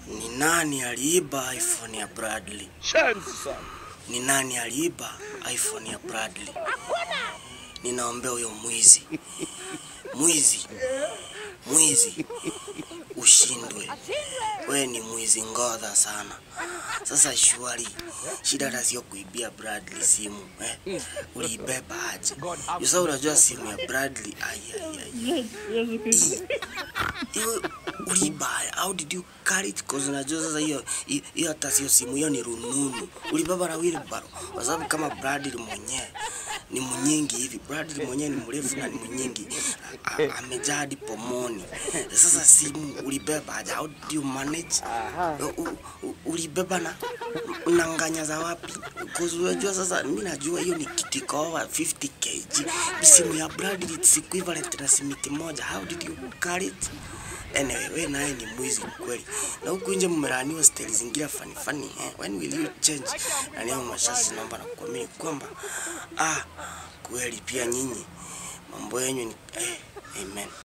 Ni nani aliiba iPhone ya Bradley? Ni nani aliiba iPhone ya Bradley? Ninaombea huyo mwizi. Mwizi. Mwizi. Ushindwe. We ni mwizi ngodha sana. Sasa shwari, shida hata sio kuibia Bradley simu, eh? Uliibeba aje? Sasa unajua simu ya Bradley, ai ai ai. Hiyo uliiba, how did you carry it? 'Cause unajua sasa hiyo hiyo hata sio simu, hiyo ni rununu. Ulibeba na wheelbarrow. Kwa sababu kama Bradley mwenyewe ni mnyingi hivi. Bradley mwenyewe ni mrefu na ni mnyingi. Amejaa hadi pomoni. Sasa simu ulibeba aje? How did you manage? Ulibeba na nganya za wapi? 'Cause unajua sasa mimi najua hiyo ni kitu iko over 50 kg. Simu ya Bradley it's equivalent na simiti moja. How did you carry it? Anyway, we naye ni mwizi kweli. Na huku nje mmelaaniwa style zingine funny funny, eh? When will you change? Na niyo mashasi naomba na kuamini kwamba kweli pia nyinyi mambo yenu ni amen.